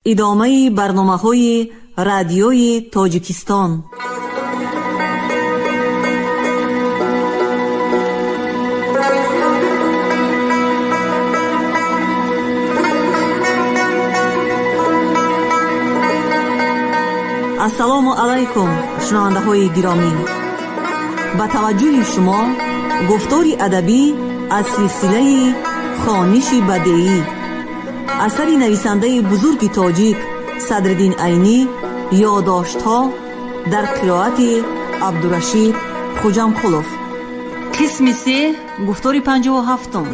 Идомаи барномаҳои Радиои Тоҷикистон. Ассалому алайкум, шунавандаҳои гиромӣ. Ба таваҷҷӯҳи шумо гуфтори адабӣ аз силсилаи «Хониши бадеӣ», асари нависандаи бузурги тоҷик Садриддин Айнӣ, ёддоштҳо дар қироати Абдурашид Хуҷамқулов. Қисми се, гуфтори 57-ум.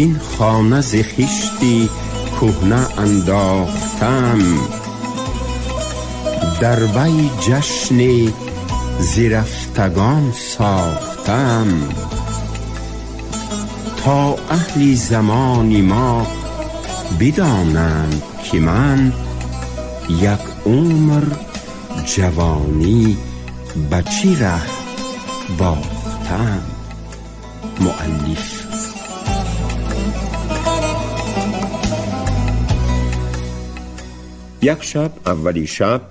Ин хона зи хишти кӯҳна андохтам, дар вай ҷашне зи рафтагон сохтам, то аҳли замони мо бидонанд, ки ман як умр ҷавонӣ ба чӣ раҳ бохтам. Муаллиф. یک شب، اولی شب،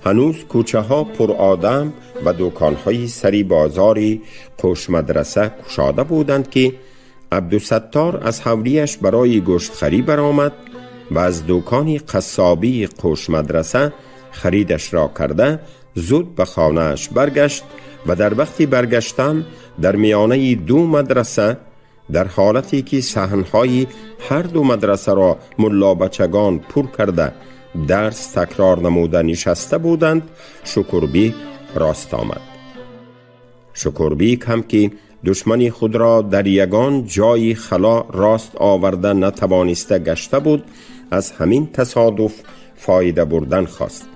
هنوز کوچه ها پر آدم و دکان های سری بازاری قوش مدرسه کشاده بودند که عبدالستار از حولیش برای گوشتخری برآمد و از دکان قصابی قوش مدرسه خریدش را کرده زود به خانهاش برگشت و در وقتی برگشتن در میانه دو مدرسه، در حالتی که صحنهای هر دو مدرسه را ملا بچگان پر کرده درس تکرار نموده نشسته بودند، شکربیک راست آمد. شکربیک هم که دشمنی خود را در یگان جای خلا راست آورده نتوانسته گشته بود، از همین تصادف فایده بردن خواست.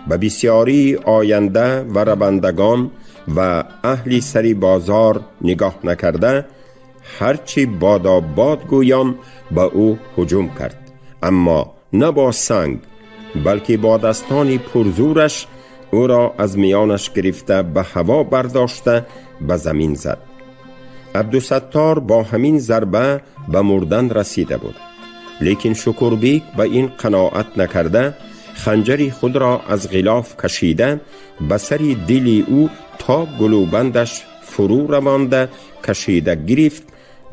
به بسیاری آینده و روندگان و اهل سری بازار نگاه نکرده، هرچی بادا باد گویان به او هجوم کرد، اما نه با سنگ، بلکه با دستان پرزورش او را از میانش گرفته به هوا برداشته به زمین زد. عبدالستار با همین ضربه به مردن رسیده بود، لیکن شکربیک به این قناعت نکرده خنجری خود را از غلاف کشیده به سر دل او تا گلوبندش فرو روانده کشیده گرفت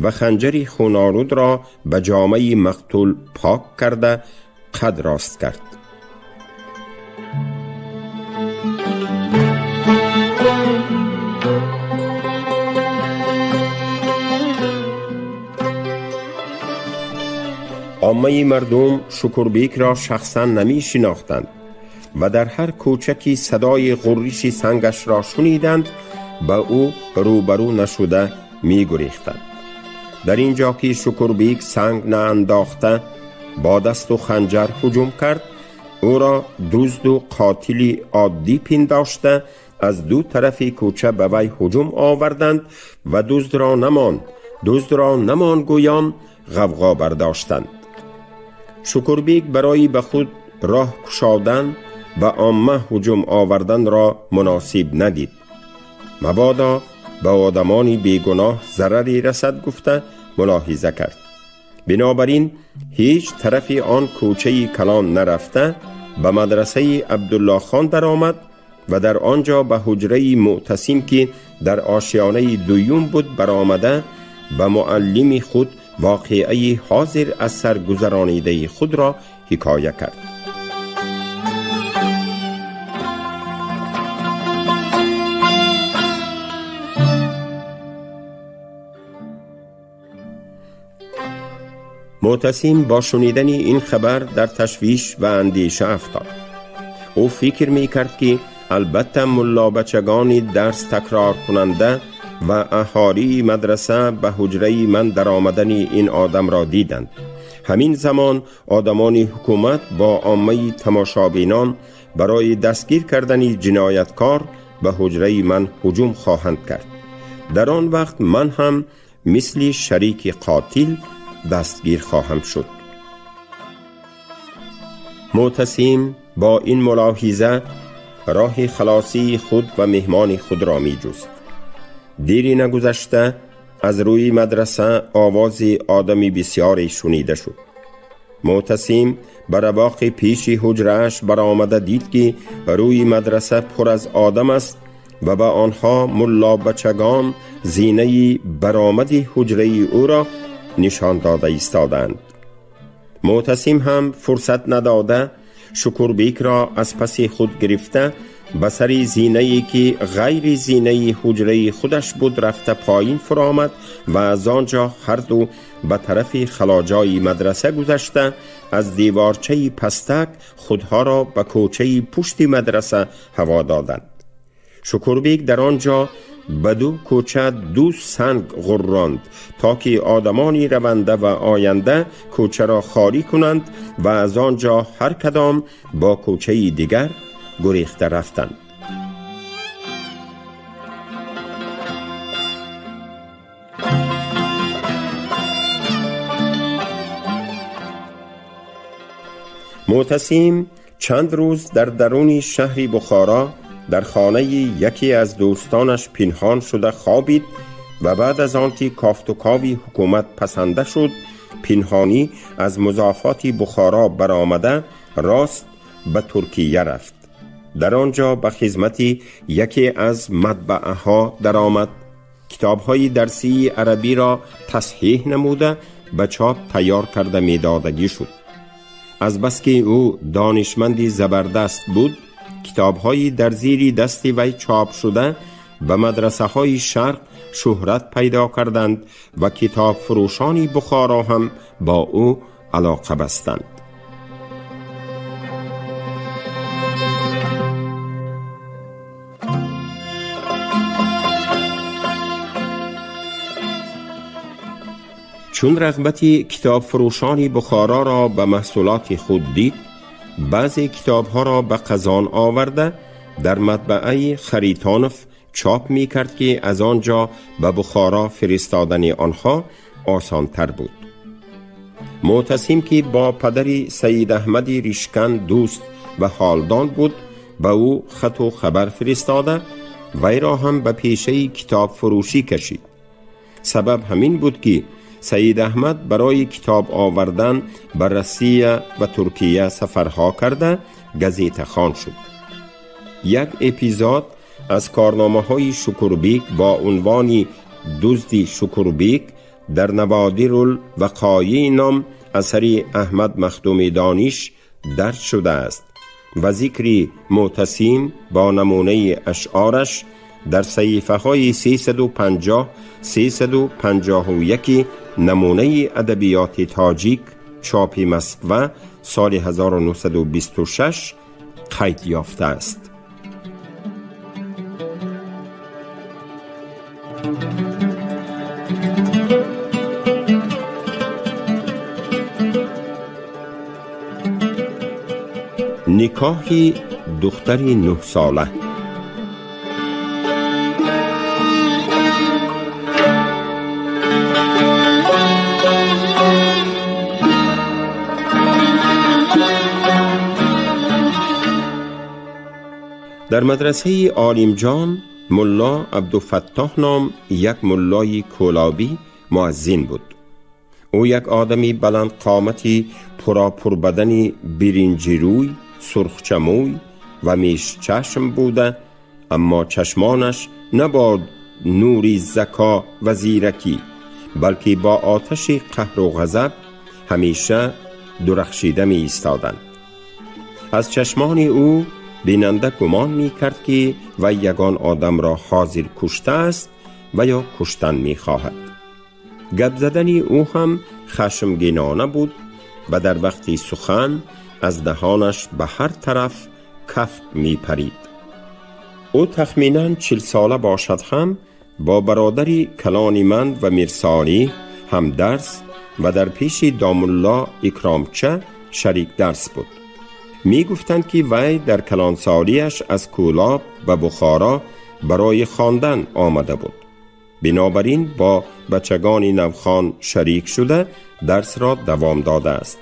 و خنجری خونالود را به جامه مقتول پاک کرده قد راست کرد. عامه مردم شکربیک را شخصا نمی شناختند و در هر کوچکی صدای غرش سنگش را شنیدند به او روبرو نشده می گریختند. در اینجا که شکربیک سنگ نه انداخته با دست و خنجر هجوم کرد، او را دزد و قاتل عادی پنداشته از دو طرف کوچه به وی هجوم آوردند و دزد را نمان، دزد را نمان گویان غوغا برداشتند. شکربیک برای به خود راه کشادن و عامه هجوم آوردن را مناسب ندید. مبادا به آدمان بیگناه ضرری رسد گفته ملاحظه کرد. بنابراین هیچ طرف آن کوچه کلان نرفته به مدرسه عبدالله خان درآمد و در آنجا به حجره معتصم که در آشیانه دویم بود برآمده به معلم خود واقعه حاضر از سر گذرانیده خود را حکایه کرد. معتصم با شنیدن این خبر در تشویش و اندیشه افتاد. او فکر می کرد که البته ملا بچگان درس تکرار کننده و اهالی مدرسه به حجره من در آمدن این آدم را دیدند. همین زمان آدمان حکومت با عامه تماشابینان برای دستگیر کردن جنایتکار به حجره من هجوم خواهند کرد. در آن وقت من هم مثل شریک قاتل دستگیر خواهم شد. معتصم با این ملاحظه راه خلاصی خود و مهمان خود را می جست. دیری نگذشته Аз рӯи мадраса овози одами бисёре шунида шуд. Муътасим ба равоқи пеши ҳуҷрааш баромада дид, ки рӯи мадраса пур аз одам аст ва ба онҳо муллобачагон зинаи баромади ҳуҷраи ӯро нишон дода истодаанд. Муътасим ҳам фурсат надода, Шукурбекро аз паси худ гирифта, ба сари зинае, ки ғайри зинаи ҳуҷраи худаш буд, рафта поин фуромад ва аз он ҷо ҳарду ба тарафи халоҷои мадраса гузашта, аз деворчаи пастак худҳоро ба кӯчаи пушти мадраса ҳаво доданд. Шукурбек дар он ҷо ба ду кӯча ду санг ғурронд, то ки одамони раванда ва оянда кӯчаро холӣ кунанд ва аз он ҷо ҳар кадом бо кӯчаи дигар гурехта рафтанд. Муътасим чанд рӯз дар даруни шаҳри Бухоро дар хонаи яке аз дӯстонаш пинҳон шуда хобид ва баъд аз он ки кофтукови ҳукумат пасанда шуд, пинҳонӣ аз музофоти Бухоро баромада, рост ба Туркия рафт. Дар он ҷо ба хизмати яке аз матбааҳо даромад, китобҳои дарсии арабиро тасҳеҳ намуда, ба чоп тайёр карда медодагӣ шуд. Азбаски ӯ донишманди забардаст буд, китобҳои дар зири дасти вай чоп шуда ба мадрасаҳои шарқ шӯҳрат пайдо карданд ва китобфурӯшони Бухоро ҳам бо ӯ алоқа бастанд. Чун рағбати китобфурӯшони Бухороро ба маҳсулоти худ дид, баъзе китобҳоро ба Қазон оварда, дар матбааи Харитонов чоп мекард, ки аз он ҷо ба Бухоро фиристодани онҳо осонтар буд. Муътасим, ки бо падари Саид Аҳмади Ришкан дӯст ва ҳолдон буд, ба ӯ хату хабар фиристода, вайро ҳам ба пешаи китобфурӯшӣ кашид. Сабаб ҳамин буд, ки Саид Аҳмад барои китоб овардан ба Россия ва Туркия сафарҳо карда, газетахон шуд. Як эпизод аз корномаҳои Шукурбек бо унвони «Дузди Шукурбек» дар «Наводирул вақоеъ» ном асари Аҳмад Махдуми Дониш дарҷ шудааст ва зикри Муътасим бо намунаи ашъораш дар саҳифаҳои 350, 351 «Намунаи адабиёти тоҷик», чопи Москва, соли 1926 қайд ёфтааст. Никоҳи духтари 9сола. Дар мадрасаи Олимҷон мулло Абдуфаттоҳ ном як муллои кӯлобӣ муаззин буд. Ӯ як одами баландқомати пуропурбадани биринҷирӯй, сурхчамӯй ва мешчашм буда, аммо чашмонаш на бо нури зако ва зиракӣ, балки бо оташи қаҳру ғазаб ҳамеша дурахшида меистоданд. Аз чашмони ӯ бинанда гумон мекард, ки вай ягон одамро ҳозир куштааст ва ё куштан мехоҳад. Гап задани ӯ ҳам хашмгинона буд ва дар вақти сухан аз даҳонаш ба ҳар тараф каф мепарид. Ӯ тахминан 40сола бошад ҳам, бо бародари калони ман ва Мирсолиҳ ҳам дарс ва дар пеши домулло Икромча шарик дарс буд. Мегуфтанд, ки вай дар калонсолиаш аз Кӯлоб ба Бухоро барои хондан омада буд, бинобар ин бо бачагони навхон шарик шуда, дарсро давом додааст.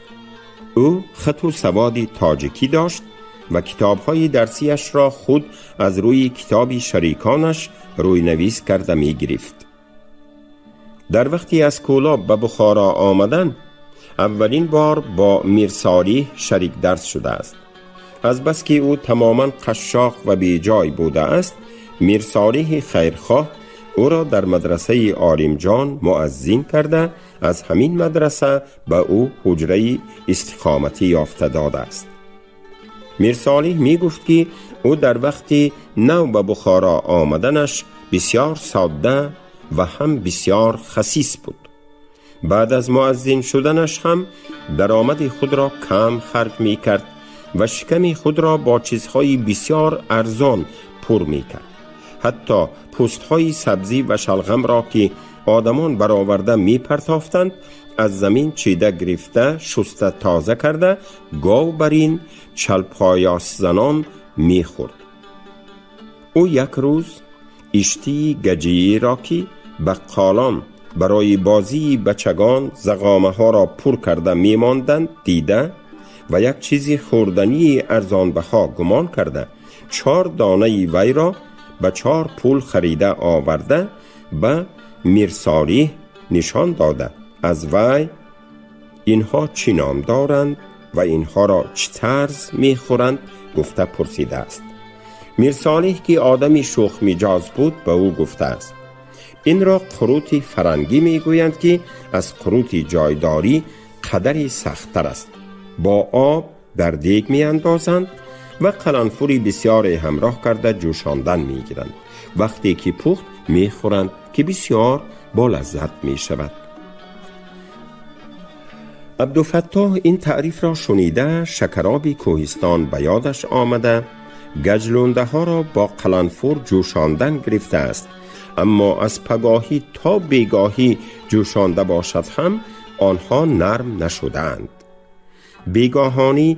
Ӯ хату саводи тоҷикӣ дошт ва китобҳои дарсиашро худ аз рӯи китоби шариконаш рӯйнавис карда мегирифт. Дар вақти аз Кӯлоб ба Бухоро омадан аввалин бор бо Мирсолиҳ шарик дарс шудааст. Азбаски ӯ тамоман қашшоқ ва беҷой будааст, Мирсолиҳи хайрхоҳ ӯро дар мадрасаи Олимҷон муаззин карда, аз ҳамин мадраса ба ӯ ҳуҷраи истиқоматӣ ёфта додааст. Мирсолиҳ мегуфт, ки ӯ дар вақти нав ба Бухоро омаданаш бисёр содда ва ҳам бисёр хасис буд. Баъд аз муаззин шуданаш ҳам даромади худро кам харҷ мекард ва шиками худро бо чизҳои бисёр арзон пур мекард. Ҳатто пӯстҳои сабзӣ ва шалғамро, ки одамон бароварда мепартофтанд, аз замин чида гирифта, шуста тоза карда, гов бар ин чалпоёсзанон мехӯрд. Ӯ як рӯз иштии гаҷиеро, ки баққолон барои бозии бачагон зағомаҳоро пур карда мемонданд, дида ва як чизи хӯрдании арзонбаҳо гумон карда, чор донаи вайро ба чор пул харида оварда, ба Мирсолиҳ нишон дода, аз вай инҳо чӣ ном доранд ва инҳоро чӣ тарз мехӯранд гуфта пурсидааст. Мирсолиҳ, ки одами шӯхмиҷоз буд, ба ӯ гуфтааст: инро қурути фарангӣ мегӯянд, ки аз қурути ҷойдорӣ қадаре сахттар аст. Бо об дар дег меандозанд ва қаланфури бисёре ҳамроҳ карда ҷӯшондан мегиранд. Вақте ки пухт, мехӯранд, ки бисёр бо лаззат мешавад. Абдуфаттоҳ ин таърифро шунида, шакароби кӯҳистон ба ёдаш омада, гаҷлундаҳоро бо қаланфур ҷӯшондан гирифтааст, аммо аз пагоҳӣ то бегоҳӣ ҷӯшонда бошад ҳам, онҳо нарм нашудаанд. Бегоҳонӣ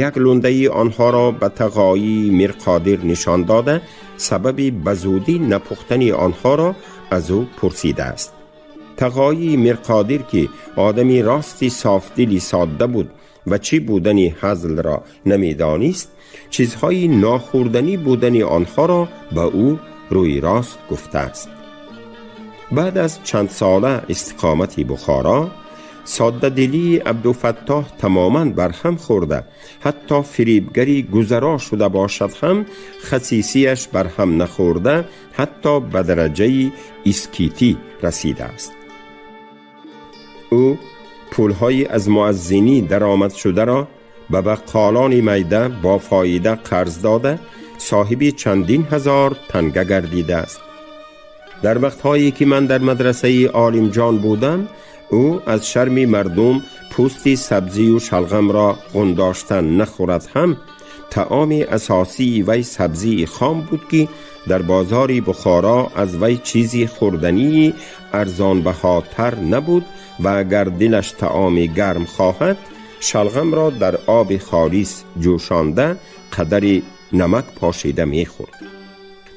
як лундаи онҳоро ба тағоии Мирқодир нишон дода, сабаби ба зудӣ напухтани онҳоро аз ӯ пурсидааст. Тағоии Мирқодир, ки одами рости софдили содда буд ва чӣ будани ҳазлро намедонист, чизҳои нохӯрданӣ будани онҳоро ба ӯ рӯи рост гуфтааст. Баъд аз чандсола истиқомати Бухоро соддадилии Абдуфаттоҳ тамоман барҳам хӯрда, ҳатто фирибгари гузаро шуда бошад ҳам, хасисияш барҳам нахӯрда, ҳатто ба дараҷаи искитӣ расидааст. Ӯ пулҳои аз муаззинӣ даромад шударо ба баққолони майда бо фоида қарз дода, соҳиби чандин ҳазор танга гардидааст. Дар вақтҳое ки ман дар мадрасаи Олимҷон будам, ӯ аз шарми мардум пӯсти сабзию шалғамро ғундоштан нахӯрад ҳам, таоми асосии вай сабзии хом буд, ки дар бозори Бухоро аз вай чизи хӯрдании арзонбаҳотар набуд ва агар дилаш таоми гарм хоҳад, шалғамро дар оби холис ҷӯшонда, қадари намак пошида мехӯрд.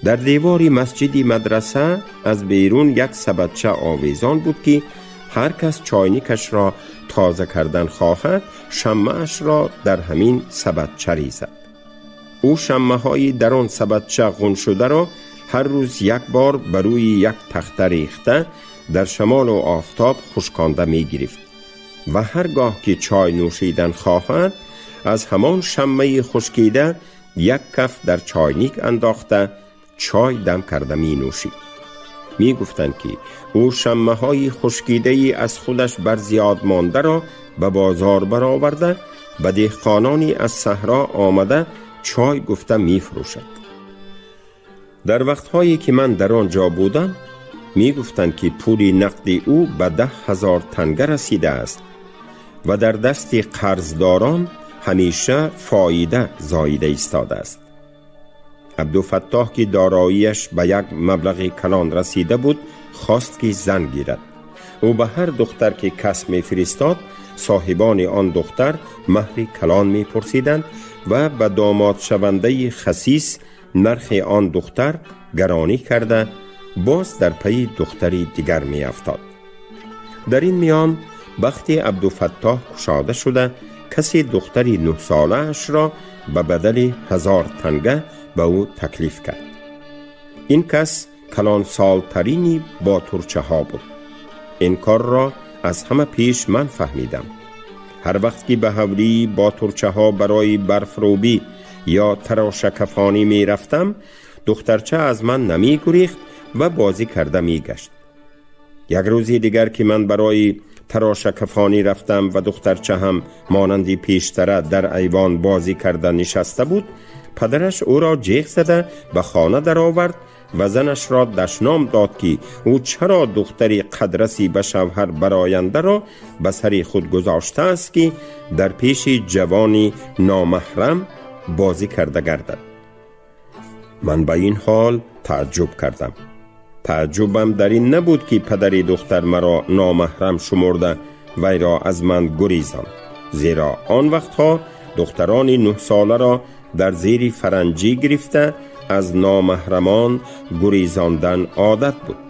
Дар девори масҷиди мадраса аз берун як сабадча овезон буд, ки ҳар кас чойникашро тоза кардан хоҳад, шаммаашро дар ҳамин сабадча резад. Ӯ шаммаҳои дар он сабадча ғуншударо ҳар рӯз як бор ба рӯи як тахта рехта, дар шамолу офтоб хушконда мегирифт ва ҳар гоҳ ки чой нӯшидан хоҳад, аз ҳамон шаммаи хушкида як каф дар чойник андохта, чой дам карда менӯшид. Мегуфтанд, ки ӯ шаммаҳои хушкидаи аз худаш бар зиёд мондаро ба бозор бароварда, ба деҳқонони аз саҳро омада чой гуфта мефурӯшад. Дар вақтҳое ки ман дар он ҷо будам, мегуфтанд, ки пули нақди ӯ ба 10 000 танга расидааст ва дар дасти қарздорон ҳамеша фоида зоида истодааст. Абдуфаттоҳ, ки дороияш ба як маблағи калон расида буд, хост ки зан гирад. Ӯ ба ҳар духтар ки кас мефиристод, соҳибони он духтар маҳри калон мепурсиданд ва ба домодшавандаи хасис нархи он духтар гаронӣ карда, боз дар пайи духтари дигар меафтод. Дар ин миён бахти Абдуфаттоҳ кушода шуда, касе духтари нӯҳсолаашро ба бадали 1000 танга ба ӯ таклиф кард. Ин кас калонсолтарини ботурчаҳо буд. Ин корро аз ҳама пеш ман фаҳмидам. Ҳар вақт ки ба ҳавлӣ бо турчаҳо барои барфрӯбӣ ё тарошакафонӣ мерафтам, духтарча аз ман намегурехт ва бозӣ карда мегашт. Як рӯзи дигар ки ман барои тарошакафонӣ рафтам ва духтарча ҳам монанди пештара дар айвон бозӣ карда нишаста буд, падараш ӯро ҷеғ зада ба хона даровард ва занашро дашном дод, ки ӯ чаро духтари қадраси ба шавҳар барояндаро ба сари худ гузоштааст, ки дар пеши ҷавони номаҳрам бозӣ карда гардад. Ман ба ин ҳол тааҷҷуб кардам. Тааҷҷубам дар ин набуд, ки падари духтар маро номаҳрам шумурда вайро аз ман гурезонд, зеро он вақтҳо духтарони 9-соларо дар зери фаранҷӣ гирифта аз номаҳрамон гурезондан одат буд.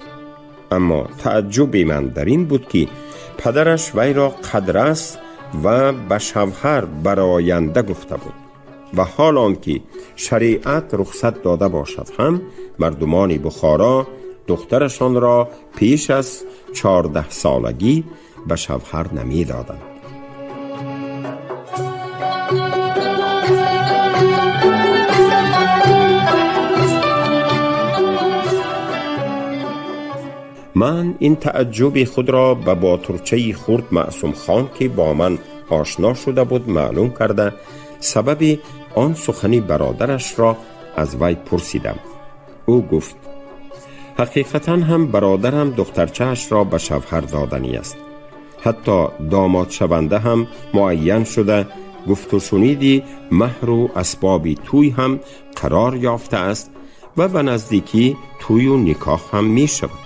Аммо тааҷҷуби ман дар ин буд, ки падараш вайро қадрас ва ба шавҳар бароянда гуфта буд ва ҳол он ки шариат рухсат дода бошад ҳам, мардумони Бухоро духтарашонро пеш аз 14-солагӣ ба шавҳар намедоданд. Ман ин тааҷҷуби худро ба ботурчаи хурд Маъсумхон, ки бо ман ошно шуда буд, маълум карда, сабаби он сухани бародарашро аз вай пурсидам. Ӯ гуфт: ҳақиқатан ҳам бародарам духтарчаашро ба шавҳар доданӣ аст. Ҳатто домодшаванда ҳам муайян шуда, гуфту шуниди маҳру асбоби тӯй ҳам қарор ёфтааст ва ба наздикӣ тӯю никоҳ ҳам мешавад.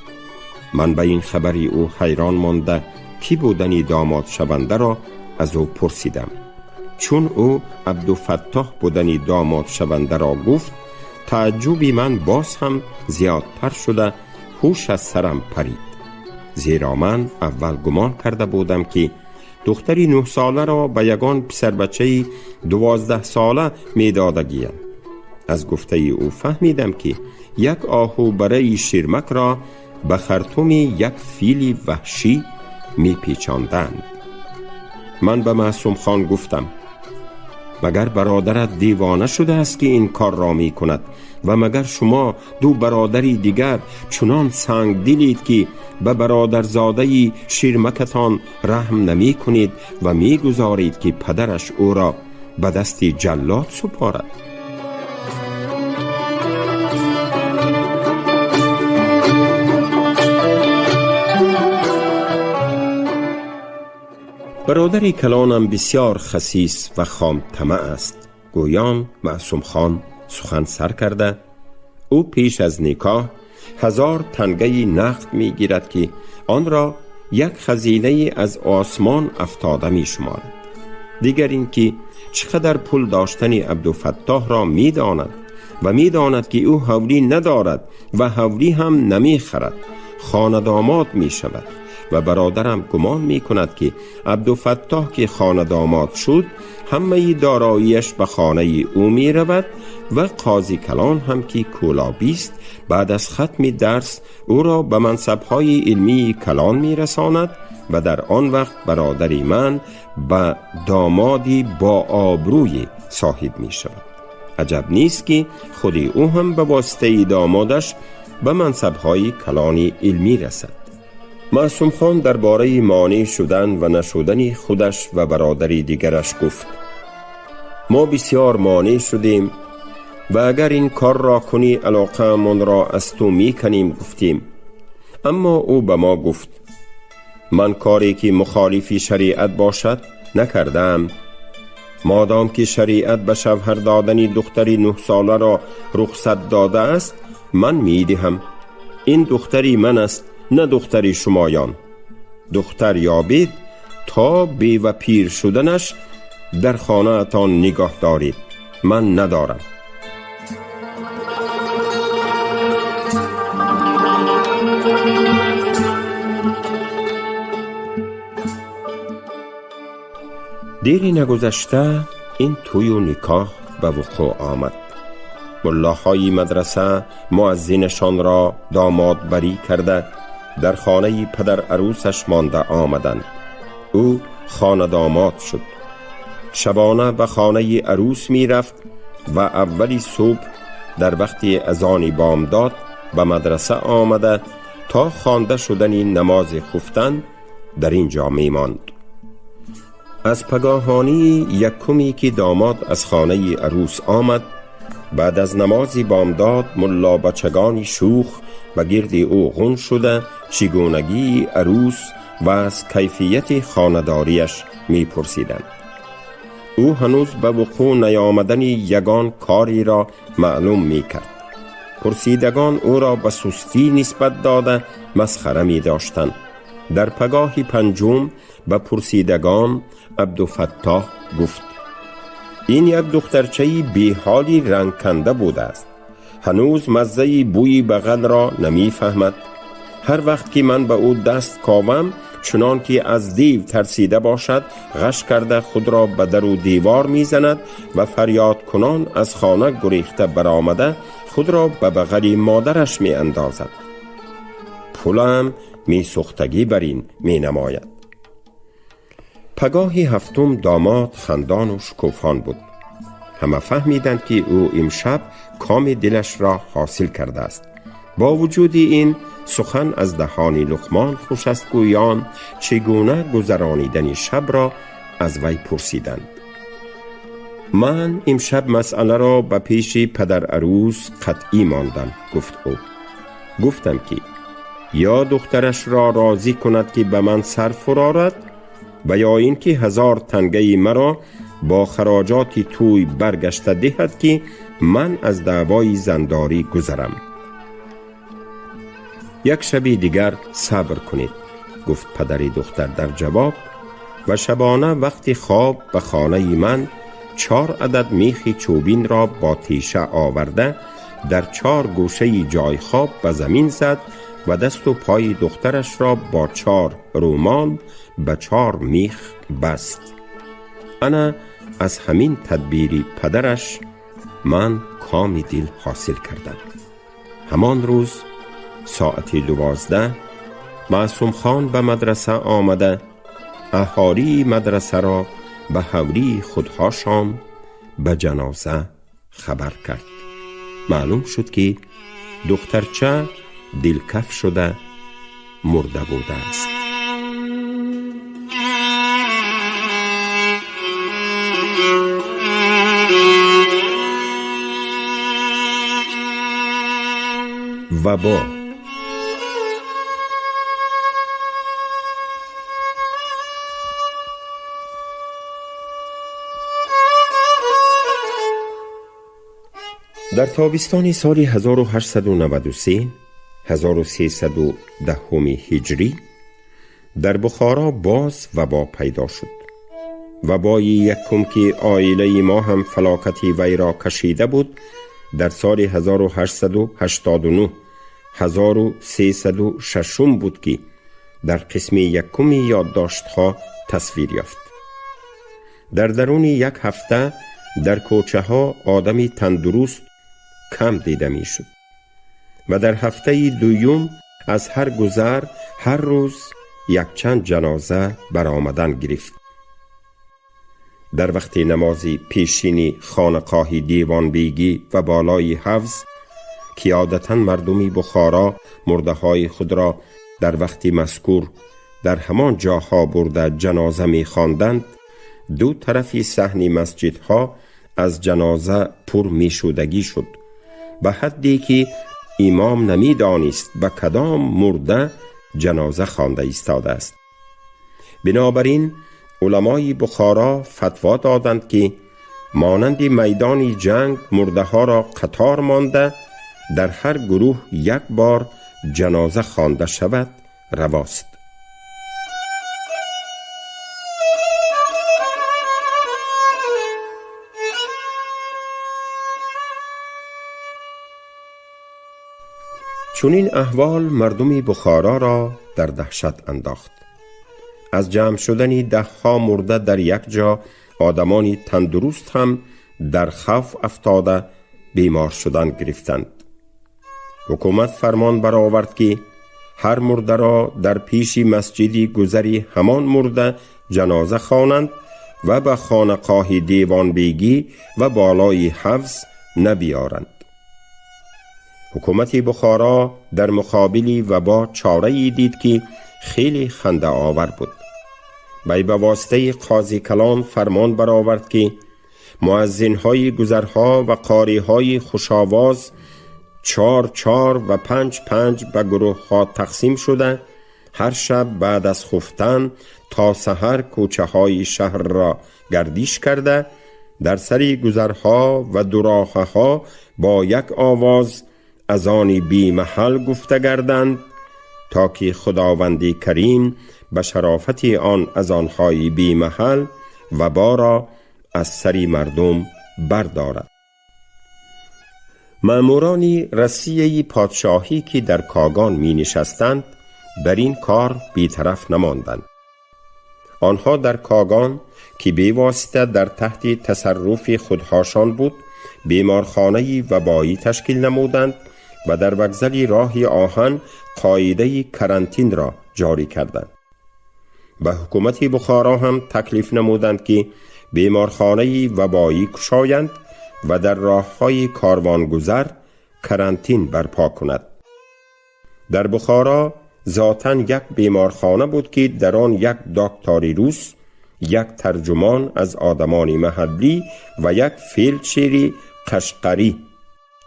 Ман ба ин хабари ӯ ҳайрон монда, кӣ будани домодшавандаро аз ӯ пурсидам. Чун ӯ Абдуфаттоҳ будани домодшавандаро гуфт, тааҷҷуби ман боз ҳам зиёдтар шуда, ҳуш аз сарам парид. Зеро ман аввал гумон карда будам, ки духтари 9-соларо ба ягон писарбачаи 12-сола медодагиям. Аз гуфтаи ӯ фаҳмидам, ки як оҳубараи ширмакро ба хартуми як фили ваҳшӣ мепечонданд. Ман ба Маъсумхон гуфтам: магар бародарат девона шудааст, ки ин корро мекунад, ва магар шумо ду бародари дигар чунон сангдилед, ки ба бародарзодаи ширмакатон раҳм намекунед ва мегузоред, ки падараш ӯро ба дасти ҷаллод супорад? Бародари калонам бисёр хасис ва хомтамаъ аст. Гӯён Маъсумхон сухан сар карда, ӯ пеш аз никоҳ 1000 тангаи нақд мегирад, ки онро як хазинае аз осмон афтода мешуморад. Дигар ин ки чӣ қадар пул доштани Абдуфаттоҳро медонад ва медонад, ки ӯ ҳавлӣ надорад ва ҳавлӣ ҳам намехарад, хонадомод мешавад. Ва бародарам гумон мекунад, ки Абдуфаттоҳ ки хонадомод шуд, ҳамаи дороияш ба хонаи ӯ меравад ва қози калон ҳам, ки кӯлобист, баъд аз хатми дарс ӯро ба мансабҳои илмии калон мерасонад ва дар он вақт бародари ман ба домоди бообрӯе соҳиб мешавад. Аҷаб нест, ки худи ӯ ҳам ба воситаи домодаш ба мансабҳои калони илмӣ расад. Маъсумхон дар бораи монеъ шудан ва нашудани худаш ва бародари дигараш гуфт: мо бисёр монеъ шудем ва агар ин корро кунӣ, алоқаамонро аз ту мекунем гуфтем. Аммо ӯ ба мо гуфт: ман коре ки мухолифи шариат бошад накардаам. Модом ки шариат ба шавҳар додани духтари 9-соларо рухсат додааст, ман медиҳам. Ин духтари ман аст, на духтари шумоён. Духтар ёбед, то бева пир шуданаш дар хонаатон нигоҳ доред, ман надорам. Дири нагузашта ин тӯю никоҳ ба вуқӯъ омад. Муллоҳои мадраса муаззинашонро домодбарӣ карда, дар хонаи падар арӯсаш монда омаданд. Ӯ хонадомод шуд. Шабона ба хонаи арӯс мерафт ва аввали субҳ дар вақти азони бомдод ба мадраса омада то хонда шудани намози хуфтан дар ин ҷо мемонд. Аз пагоҳонии якуме ки домод аз хонаи арӯс омад, баъд аз намози бомдод муллобачагони шӯх ба гирди ӯ ғун шуда чигунагии арӯс ва аз кайфияти хонадориаш мепурсиданд. Ӯ ҳанӯз ба вуқӯъ наёмадани ягон кореро маълум мекард. Пурсидагон ӯро ба сустӣ нисбат дода масхара медоштанд. Дар пагоҳи панҷум ба пурсидагон Абдуфаттоҳ гуфт: ин як духтарчаи беҳоли рангканда будааст. Ҳанӯз маззаи бӯи бағалро намефаҳмад. Ҳар вақт ки ман ба ӯ даст ковам, чунон ки аз дев тарсида бошад, ғаш карда худро ба дару девор мезанад ва фарёдкунон аз хона гурехта баромада худро ба бағали модараш меандозад. Пулам месӯхтагӣ бар ин менамояд. Пагоҳи ҳафтум домод хандону шукуфон буд. Ҳама фаҳмиданд, ки ӯ имшаб коми дилашро ҳосил кардааст. Бо вуҷуди ин сухан аз даҳони Луқмон хуш аст гӯён чӣ гуна гузаронидани шабро аз вай пурсиданд. Ман имшаб масъаларо ба пеши падарарӯс қатъӣ мондам, гуфт ӯ. Гуфтам, ки ё духтарашро розӣ кунад, ки ба ман сар фурорад, ва ё ин ки 1000 тангаи маро бо хароҷоти тӯй баргашта диҳад, ки ман аз даъвои зандорӣ гузарам. Як шаби дигар сабр кунед, гуфт падари духтар дар ҷавоб, ва шабона вақти хоб ба хонаи ман 4 адад мехи чӯбинро бо теша оварда дар 4 гӯшаи ҷойхоб ба замин зад ва дасту пои духтарашро бо 4 рӯмол ба 4 мех баст. Ана аз ҳамин тадбири падараш ман коми дил ҳосил кардам. Ҳамон рӯз соати 12 Маъсумхон ба мадраса омада аҳолии мадрасаро ба ҳавлии худҳошон ба ҷаноза хабар кард. Маълум шуд, ки духтарча дилкаф шуда мурда будааст. Вабо. Дар тобистони соли 1893, 1310 ҳиҷрӣ, дар Бухоро боз вабо пайдо шуд. Вабои якум, ки оилаи мо ҳам фалокати вайро кашида буд, дар соли 1889, 1306 буд, ки дар қисми якуми ёддоштҳо тасвир ёфт. Дар даруни як ҳафта дар кӯчаҳо одами тандуруст кам дида мешуд ва дар ҳафтаи дуюм аз ҳар гузар ҳар рӯз якчанд ҷаноза баромадан гирифт. Дар вақти намози пешини хонақоҳи Девонбегӣ ва болои ҳавз, ки одатан мардуми Бухоро мурдаҳои худро дар вақти мазкур дар ҳамон ҷоҳо бурда ҷаноза мехонданд, ду тарафи саҳни масҷидҳо аз ҷаноза пур мешудагӣ шуд, ба ҳадде ки имом намедонист ба кадом мурда ҷаноза хонда истодааст. Бинобар ин уламои Бухоро фатво доданд, ки монанди майдони ҷанг мурдаҳоро қатор монда дар ҳар гурӯҳ як бор ҷаноза хонда шавад равост. Чунин аҳвол мардуми Бухороро дар даҳшат андохт. Аз ҷамъ шудани даҳҳо мурда дар як ҷо одамони тандуруст ҳам дар хавф афтода бемор шудан гирифтанд. Ҳукумат фармон баровард, ки ҳар мурдаро дар пеши масҷиди гузари ҳамон мурда ҷаноза хонанд ва ба хонақоҳи девонбегӣ ва болои ҳавз набиёранд. Ҳукумати Бухоро дар муқобили вабо чорае дид, ки хеле хандаовар буд. Вай ба воситаи қози калон фармон баровард, ки муаззинҳои гузарҳо ва қориҳои хушовоз 4-4 ва 5-5 ба гурӯҳҳо тақсим шуда, ҳар шаб баъд аз хуфтан то саҳар кӯчаҳои шаҳрро гардиш карда, дар сари гузарҳо ва дуроҳаҳо бо як овоз азони бемаҳал гуфта гарданд, то ки Худованди Карим ба шарофати он азонҳои бемаҳал ваборо аз сари мардум бардорад. Маъмурони расияи подшоҳӣ, ки дар Когон می نشستند، بر این کار بیطرف نماندند. آنها در کاگان که بیواسطه در تحت تصرف خودهاشان بود، بیمارخانه وبایی تشکیل نمودند و در وگزل راه آهن قاعده کرانتین را جاری کردند. به حکومت بخارا هم تکلیف نمودند که بیمارخانه وبایی کشایند و در راههای کاروانگذر کرانتین برپا کند. در بخارا ذاتاً یک بیمارخانه بود که در آن یک دکتری روس، یک ترجمان از آدمان محلی و یک فیلدشری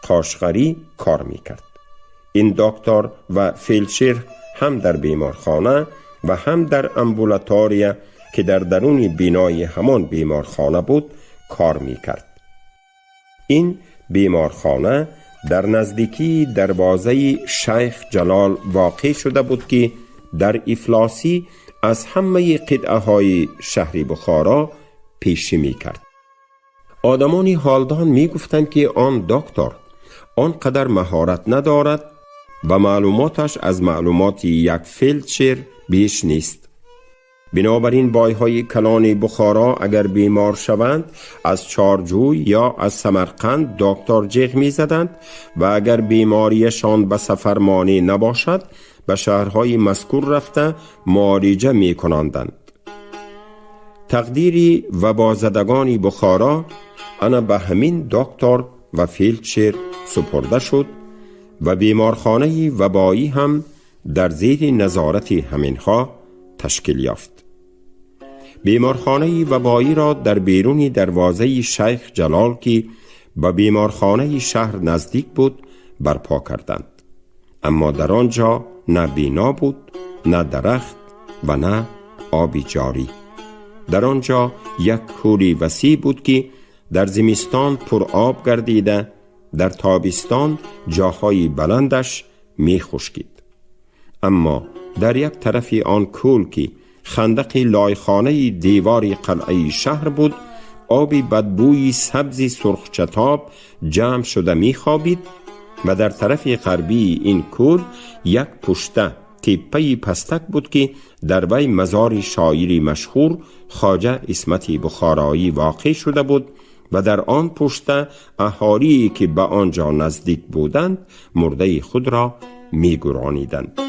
قاشقری کار میکرد. این دکتر و فیلدشر هم در بیمارخانه و هم در امبولاتوریا که در درون بینای همان بیمارخانه بود کار میکرد. این بیمارخانه در نزدیکی دروازه شیخ جلال واقع شده بود که در افلاسی از همه قطعه های شهر بخارا پیشی می کرد. آدمان حالدان می گفتند که آن دکتر آنقدر مهارت ندارد و معلوماتش از معلومات یک فیلدشر بیش نیست. بنابراین بایهای کلان بخارا اگر بیمار شوند از چارجوی یا از سمرقند دکتر جیغ می زدند و اگر بیماریشان به سفر مانع نباشد به شهرهای مذکور رفته معالجه می کناندند. تقدیری وبازدگان بخارا انا به همین دکتر و فیلدشر سپرده شد و بیمارخانه وبایی هم در زیر نظارت همینها تشکیل یافت. بیمارخانه وبایی را در بیرون دروازه شیخ جلال که به بیمارخانه شهر نزدیک بود برپا کردند. اما در آنجا نه بینا بود، نه درخت و نه آبی جاری. در آنجا یک کوری وسیع بود که در زمستان پر آب گردیده، در تابستان جاهای بلندش می خشکید. اما در یک طرف آن کول که خندق لایخانه دیوار قلعه شهر بود، آبی بدبوی سبز سرخچتاب جمع شده می خوابید و در طرف غربی این کول یک پشته تپه پستک بود که در وی مزار شاعری مشهور خواجه عصمت بخارایی واقع شده بود و در آن پشته اهالی که به آنجا نزدیک بودند مرده خود را می گورانیدند.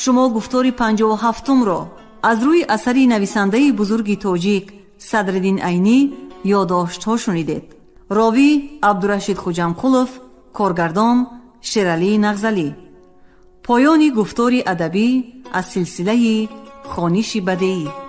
Шумо гуфтори 57-умро аз рӯи асари нависандаи бузурги тоҷик Садриддин Айнӣ ёддоштҳо шунидед. Ровӣ Абдурашид Хуҷамқулов, коргардон Шералӣ Нағзалӣ. Поёни гуфтори адабӣ аз силсилаи хониши бадеӣ.